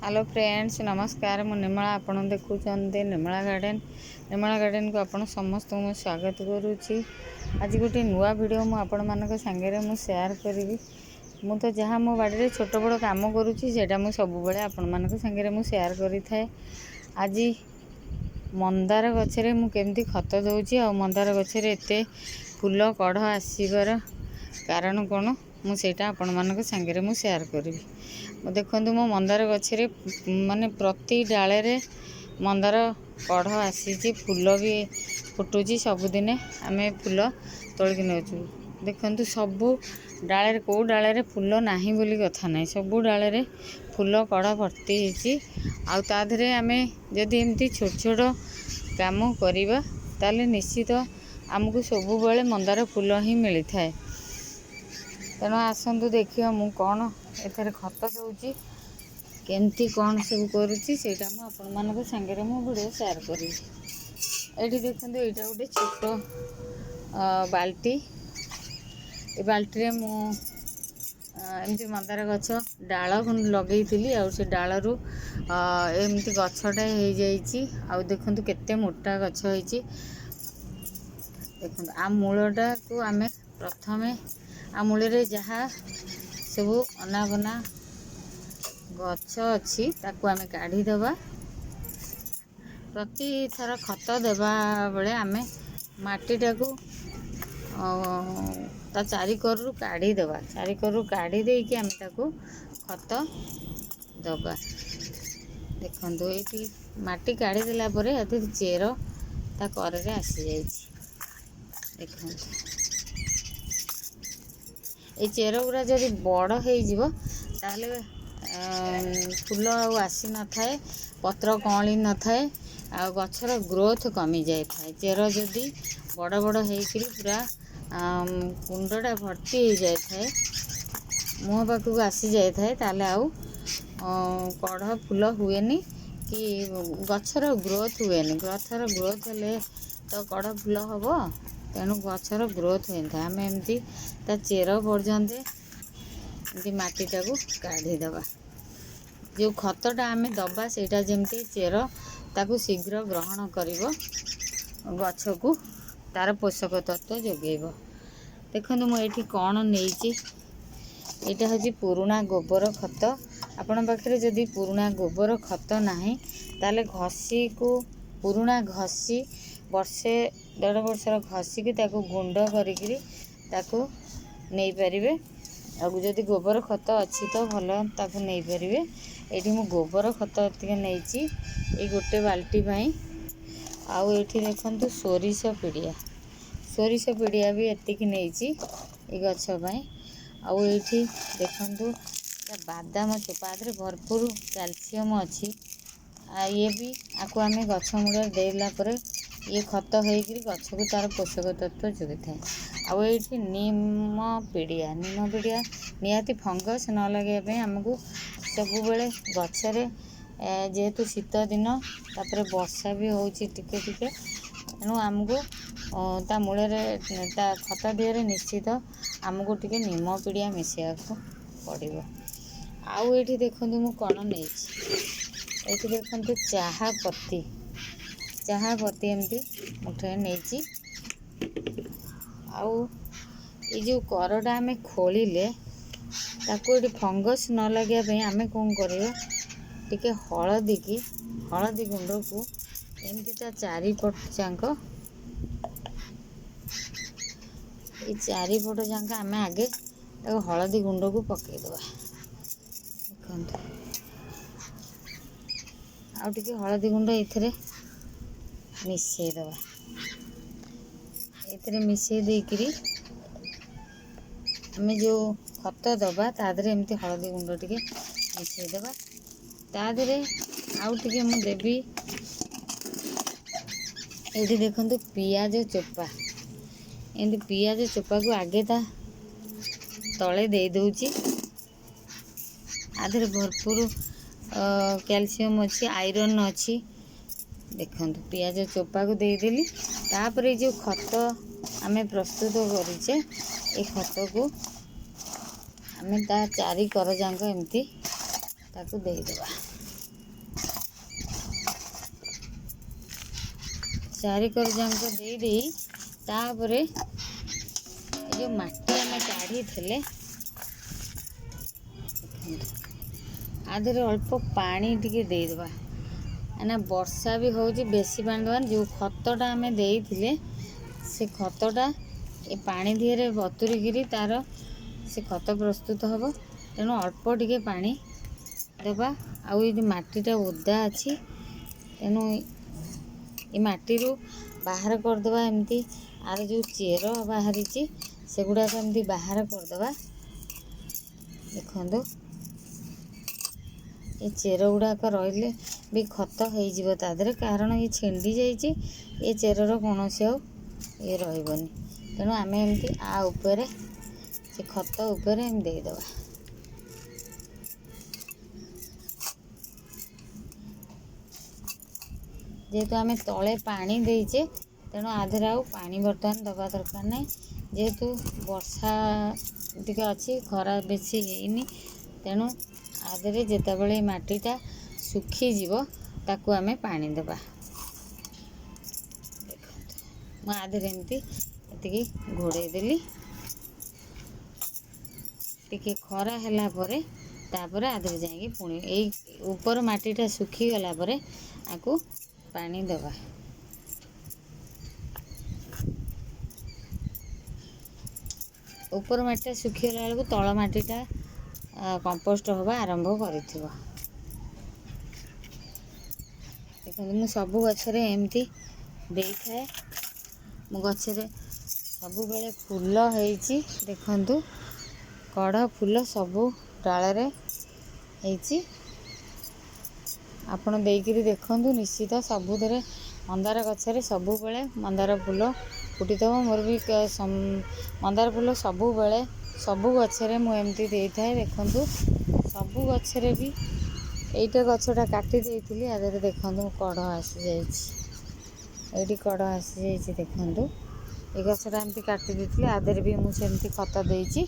Hello friends, ନମସ୍କାର। ମୁଁ ନିର୍ମଳା, ଆପଣ ଦେଖୁଛନ୍ତି ନିର୍ମଳା ଗାର୍ଡ଼େନ୍। ନିର୍ମଳା ଗାର୍ଡ଼େନ୍କୁ ଆପଣ ସମସ୍ତଙ୍କୁ ମୁଁ ସ୍ୱାଗତ କରୁଛି। ଆଜି ଗୋଟେ ନୂଆ ଭିଡ଼ିଓ ମୁଁ ଆପଣମାନଙ୍କ ସାଙ୍ଗରେ ମୁଁ ସେୟାର କରିବି। ମୁଁ ତ ଯାହା ମୋ ବାଡ଼ିରେ ଛୋଟ ବଡ଼ କାମ କରୁଛି, ସେଇଟା ମୁଁ ସବୁବେଳେ ଆପଣମାନଙ୍କ ସାଙ୍ଗରେ ମୁଁ ସେୟାର କରିଥାଏ। ଆଜି ମନ୍ଦାର ଗଛରେ ମୁଁ କେମିତି ଖତ ଦେଉଛି ଆଉ ମନ୍ଦାର ଗଛରେ ଏତେ ଫୁଲ କଢ଼ ଆସିବାର କାରଣ କ'ଣ, ମୁଁ ସେଇଟା ଆପଣମାନଙ୍କ ସାଙ୍ଗରେ ମୁଁ ସେୟାର କରିବି। ଦେଖନ୍ତୁ, ମୋ ମନ୍ଦାର ଗଛରେ ମାନେ ପ୍ରତି ଡାଳରେ ମନ୍ଦାର କଢ଼ ଆସିଛି, ଫୁଲ ବି ଫୁଟୁଛି। ସବୁଦିନେ ଆମେ ଫୁଲ ତୋଳିକି ନେଉଛୁ। ଦେଖନ୍ତୁ, ସବୁ ଡାଳରେ, କେଉଁ ଡାଳରେ ଫୁଲ ନାହିଁ ବୋଲି କଥା ନାହିଁ, ସବୁ ଡାଳରେ ଫୁଲ କଢ଼ ଭର୍ତ୍ତି ହେଇଛି। ଆଉ ତା ଦେହରେ ଆମେ ଯଦି ଏମିତି ଛୋଟ ଛୋଟ କାମ କରିବା, ତାହେଲେ ନିଶ୍ଚିତ ଆମକୁ ସବୁବେଳେ ମନ୍ଦାର ଫୁଲ ହିଁ ମିଳିଥାଏ। ତେଣୁ ଆସନ୍ତୁ ଦେଖିବା ମୁଁ କ'ଣ ଏଥିରେ ଖତ ଦେଉଛି, କେମିତି କ'ଣ ସବୁ କରୁଛି, ସେଇଟା ମୁଁ ଆପଣମାନଙ୍କ ସାଙ୍ଗରେ ମୁଁ ଭିଡ଼ିଓ ସେୟାର କରିବି। ଏଇଠି ଦେଖନ୍ତୁ, ଏଇଟା ଗୋଟେ ଛୋଟ ବାଲ୍ଟି। ଏ ବାଲ୍ଟିରେ ମୁଁ ଏମିତି ମନ୍ଦାର ଗଛ ଡାଳ ଲଗେଇଥିଲି, ଆଉ ସେ ଡାଳରୁ ଏମିତି ଗଛଟା ହେଇଯାଇଛି। ଆଉ ଦେଖନ୍ତୁ କେତେ ମୋଟା ଗଛ ହେଇଛି। ଦେଖନ୍ତୁ, ଆ ମୂଳଟାକୁ ଆମେ ପ୍ରଥମେ, ଆ ମୂଳରେ ଯାହା ସବୁ ଅନାବନା ଗଛ ଅଛି, ତାକୁ ଆମେ କାଢ଼ିଦେବା। ପ୍ରତିଥର ଖତ ଦେବା ବେଳେ ଆମେ ମାଟିଟାକୁ ତା ଚାରିକରରୁ କାଢ଼ିଦେବା। ଚାରିକରରୁ କାଢ଼ି ଦେଇକି ଆମେ ତାକୁ ଖତ ଦେବା। ଦେଖନ୍ତୁ, ଏଇଠି ମାଟି କାଢ଼ିଦେଲା ପରେ ଏଥିରେ ଚେର ତା କରରେ ଆସିଯାଇଛି। ଦେଖନ୍ତୁ, ଏଇ ଚେର ଗୁଡ଼ା ଯଦି ବଡ଼ ହେଇଯିବ, ତାହେଲେ ଫୁଲ ଆଉ ଆସିନଥାଏ, ପତ୍ର କଅଁଳି ନଥାଏ, ଆଉ ଗଛର ଗ୍ରୋଥ୍ କମିଯାଇଥାଏ। ଚେର ଯଦି ବଡ଼ ବଡ଼ ହେଇକରି ପୁରା କୁଣ୍ଡଟା ଭର୍ତ୍ତି ହେଇଯାଇଥାଏ, ମୁହଁ ପାଖକୁ ଆସିଯାଇଥାଏ, ତାହେଲେ ଆଉ କଢ଼ ଫୁଲ ହୁଏନି କି ଗଛର ଗ୍ରୋଥ୍ ହୁଏନି। ଗଛର ଗ୍ରୋଥ୍ ହେଲେ ତ କଢ଼ ଫୁଲ ହେବ। ତେଣୁ ଗଛର ଗ୍ରୋଥ୍ ହୋଇନଥାଏ। ଆମେ ଏମିତି ତା ଚେର ପର୍ଯ୍ୟନ୍ତ ଏମିତି ମାଟିଟାକୁ କାଢ଼ିଦେବା। ଯେଉଁ ଖତଟା ଆମେ ଦେବା, ସେଇଟା ଯେମିତି ଚେର ତାକୁ ଶୀଘ୍ର ଗ୍ରହଣ କରିବ, ଗଛକୁ ତାର ପୋଷକ ତତ୍ତ୍ୱ ଯୋଗାଇବ। ଦେଖନ୍ତୁ, ମୁଁ ଏଇଠି କ'ଣ ନେଇଛି। ଏଇଟା ହେଉଛି ପୁରୁଣା ଗୋବର ଖତ। ଆପଣଙ୍କ ପାଖରେ ଯଦି ପୁରୁଣା ଗୋବର ଖତ ନାହିଁ, ତାହେଲେ ଘଷିକୁ, ପୁରୁଣା ଘଷି, ବର୍ଷେ ଦେଢ଼ ବର୍ଷର ଘଷିକି ତାକୁ ଗୁଣ୍ଡ କରିକିରି ତାକୁ ନେଇପାରିବେ। ଆଉ ଯଦି ଗୋବର ଖତ ଅଛି ତ ଭଲ, ତାକୁ ନେଇପାରିବେ। ଏଇଠି ମୁଁ ଗୋବର ଖତ ଏତିକି ନେଇଛି ଏଇ ଗୋଟେ ବାଲ୍ଟି ପାଇଁ। ଆଉ ଏଇଠି ଦେଖନ୍ତୁ ସୋରିଷ ପିଡ଼ିଆ, ସୋରିଷ ପିଡ଼ିଆ ବି ଏତିକି ନେଇଛି ଏଇ ଗଛ ପାଇଁ। ଆଉ ଏଇଠି ଦେଖନ୍ତୁ ବାଦାମ ଚୋପା, ଏଥିରେ ଭରପୁର କ୍ୟାଲସିୟମ୍ ଅଛି। ଆଉ ଇଏ ବି ଆକୁ ଆମେ ଗଛ ମୂଳରେ ଦେଲା ପରେ ଇଏ ଖତ ହେଇକରି ଗଛକୁ ତା'ର ପୋଷକ ତତ୍ତ୍ୱ ଯୋଗାଇଥାଏ। ଆଉ ଏଇଠି ନିମ ପିଡ଼ିଆ। ନିମ ପିଡ଼ିଆ ନିହାତି ଫଙ୍ଗସ୍ ନ ଲାଗିବା ପାଇଁ ଆମକୁ ସବୁବେଳେ ଗଛରେ, ଯେହେତୁ ଶୀତ ଦିନ, ତାପରେ ବର୍ଷା ବି ହେଉଛି ଟିକେ ଟିକେ, ତେଣୁ ଆମକୁ ତା ମୂଳରେ, ତା ଖତ ଦିହରେ ନିଶ୍ଚିତ ଆମକୁ ଟିକେ ନିମ ପିଡ଼ିଆ ମିଶାଇବାକୁ ପଡ଼ିବ। ଆଉ ଏଇଠି ଦେଖନ୍ତୁ ମୁଁ କ'ଣ ନେଇଛି। ଏଇଠି ଦେଖନ୍ତୁ ଚାହା ପତି, ଚାହା ପତି ଏମିତି ମୁଠାଏ ନେଇଛି। ଆଉ ଏଇ ଯେଉଁ କରଟା ଆମେ ଖୋଳିଲେ, ତାକୁ ଏଠି ଫଙ୍ଗସ୍ ନ ଲାଗିବା ପାଇଁ ଆମେ କ'ଣ କରିବା? ଟିକେ ହଳଦୀକି, ହଳଦୀ ଗୁଣ୍ଡକୁ ଏମିତି ତା ଚାରିପଟ ଯାକ, ଏଇ ଚାରିପଟ ଯାକ ଆମେ ଆଗେ ତାକୁ ହଳଦୀ ଗୁଣ୍ଡକୁ ପକାଇଦେବା। ଦେଖନ୍ତୁ, ଆଉ ଟିକେ ହଳଦୀ ଗୁଣ୍ଡ ଏଥିରେ ମିଶାଇଦେବା। ଏଥିରେ ମିଶାଇ ଦେଇକରି ଆମେ ଯେଉଁ ଖତ ଦେବା, ତା ଦେହରେ ଏମିତି ହଳଦୀ ଗୁଣ୍ଡ ଟିକେ ମିଶାଇଦେବା। ତା ଦେହରେ ଆଉ ଟିକେ ମୁଁ ଦେବି। ଏଇଠି ଦେଖନ୍ତୁ ପିଆଜ ଚୋପା, ଏମିତି ପିଆଜ ଚୋପାକୁ ଆଗେ ତା ତଳେ ଦେଇଦେଉଛି। ଆ ଦେହରେ ଭରପୁର କ୍ୟାଲସିୟମ୍ ଅଛି, ଆଇରନ୍ ଅଛି। ଦେଖନ୍ତୁ, ପିଆଜ ଚୋପାକୁ ଦେଇଦେଲି। ତାପରେ ଏଇ ଯେଉଁ ଖତ ଆମେ ପ୍ରସ୍ତୁତ କରିଛେ, ଏ ଖତକୁ ଆମେ ତା ଚାରି କର ଯାକ ଏମିତି ତାକୁ ଦେଇଦେବା। ଚାରିକର ଯାକ ଦେଇ ତାପରେ ଏ ଯେଉଁ ମାଟି ଆମେ କାଢ଼ିଥିଲେ, ଦେଖନ୍ତୁ, ଆ ଦେହରେ ଅଳ୍ପ ପାଣି ଟିକେ ଦେଇଦେବା। କାହିଁକିନା ବର୍ଷା ବି ହେଉଛି, ବେଶୀ ପାଣି ଦେବାନି। ଯେଉଁ ଖତଟା ଆମେ ଦେଇଥିଲେ, ସେ ଖତଟା ଏ ପାଣି ଦିହରେ ବତୁରିକିରି ତାର ସେ ଖତ ପ୍ରସ୍ତୁତ ହେବ। ତେଣୁ ଅଳ୍ପ ଟିକେ ପାଣି ଦେବା। ଆଉ ଏଇ ମାଟିଟା ଓଦା ଅଛି, ତେଣୁ ଏ ମାଟିରୁ ବାହାର କରିଦେବା ଏମିତି। ଆର ଯେଉଁ ଚେର ବାହାରିଛି, ସେଗୁଡ଼ାକ ଏମିତି ବାହାର କରିଦେବା। ଦେଖନ୍ତୁ, ଏ ଚେର ଗୁଡ଼ାକ ରହିଲେ ବି ଖତ ହେଇଯିବ ତା ଦେହରେ, କାରଣ ଏ ଛିଣ୍ଡି ଯାଇଛି। ଏ ଚେରର କୌଣସି ଆଉ ଇଏ ରହିବନି। ତେଣୁ ଆମେ ଏମିତି ଆ ଉପରେ, ସେ ଖତ ଉପରେ ଏମିତି ଦେଇଦେବା। ଯେହେତୁ ଆମେ ତଳେ ପାଣି ଦେଇଛେ, ତେଣୁ ଆ ଦେହରେ ଆଉ ପାଣି ବର୍ତ୍ତମାନ ଦେବା ଦରକାର ନାହିଁ। ଯେହେତୁ ବର୍ଷା ଟିକେ ଅଛି, ଖରା ବେଶୀ ହେଇନି, ତେଣୁ ଆ ଦେହରେ ଯେତେବେଳେ ମାଟିଟା ଶୁଖିଯିବ, ତାକୁ ଆମେ ପାଣି ଦେବା। ଦେଖନ୍ତୁ, ମୁଁ ଆ ଦେହରେ ଏମିତି ଏତିକି ଘୋଡ଼େଇ ଦେଲି। ଟିକେ ଖରା ହେଲା ପରେ ତାପରେ ଆ ଦେହରେ ଯାଇକି ପୁଣି ଏଇ ଉପର ମାଟିଟା ଶୁଖିଗଲା ପରେ ଆକୁ ପାଣି ଦେବା। ଉପର ମାଟିଟା ଶୁଖିଗଲା ବେଳକୁ ତଳ ମାଟିଟା କମ୍ପୋଷ୍ଟ ହେବା ଆରମ୍ଭ କରିଥିବ। ଦେଖନ୍ତୁ, ମୁଁ ସବୁ ଗଛରେ ଏମିତି ଦେଇଥାଏ। ମୋ ଗଛରେ ସବୁବେଳେ ଫୁଲ ହେଇଛି। ଦେଖନ୍ତୁ, କଢ଼ ଫୁଲ ସବୁ ଡାଳରେ ହେଇଛି। ଆପଣ ଦେଇକିରି ଦେଖନ୍ତୁ, ନିଶ୍ଚିତ ସବୁଥିରେ ମନ୍ଦାର ଗଛରେ ସବୁବେଳେ ମନ୍ଦାର ଫୁଲ ଫୁଟିଥିବ। ମୋର ବି ମନ୍ଦାର ଫୁଲ ସବୁବେଳେ ସବୁ ଗଛରେ ମୁଁ ଏମିତି ଦେଇଥାଏ। ଦେଖନ୍ତୁ, ସବୁ ଗଛରେ ବି। ଏଇଟା ଗଛଟା କାଟି ଦେଇଥିଲି। ଆ ଦେହରେ ଦେଖନ୍ତୁ, କଢ଼ ଆସିଯାଇଛି। ଏଇଠି କଢ଼ ଆସିଯାଇଛି। ଦେଖନ୍ତୁ, ଏ ଗଛଟା ଏମିତି କାଟି ଦେଇଥିଲି। ଆ ଦେହରେ ବି ମୁଁ ସେମିତି ଖତ ଦେଇଛି।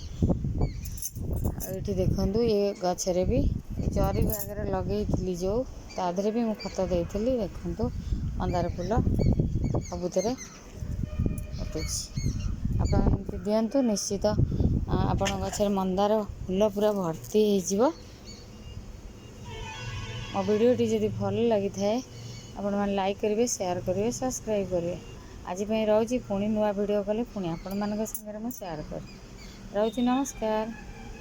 ଆଉ ଏଇଠି ଦେଖନ୍ତୁ, ଏ ଗଛରେ ବି, ଏ ଜରି ବ୍ୟାଗରେ ଲଗେଇଥିଲି ଯେଉଁ, ତା ଦେହରେ ବି ମୁଁ ଖତ ଦେଇଥିଲି। ଦେଖନ୍ତୁ, ମନ୍ଦାର ଫୁଲ ସବୁଥିରେ ଫୁଟୁଛି। ଆପଣ ଏମିତି ଦିଅନ୍ତୁ, ନିଶ୍ଚିତ ଆପଣଙ୍କ ଗଛରେ ମନ୍ଦାର ଫୁଲ ପୁରା ଭର୍ତ୍ତି ହେଇଯିବ। ମୋ ଭିଡ଼ିଓଟି ଯଦି ଭଲ ଲାଗିଥାଏ, ଆପଣମାନେ ଲାଇକ୍ କରିବେ, ସେୟାର କରିବେ, ସବସ୍କ୍ରାଇବ୍ କରିବେ। ଆଜି ପାଇଁ ରହୁଛି। ପୁଣି ନୂଆ ଭିଡ଼ିଓ କଲେ ପୁଣି ଆପଣମାନଙ୍କ ସାଙ୍ଗରେ ମୁଁ ସେୟାର କରିବି। ରହୁଛି, ନମସ୍କାର।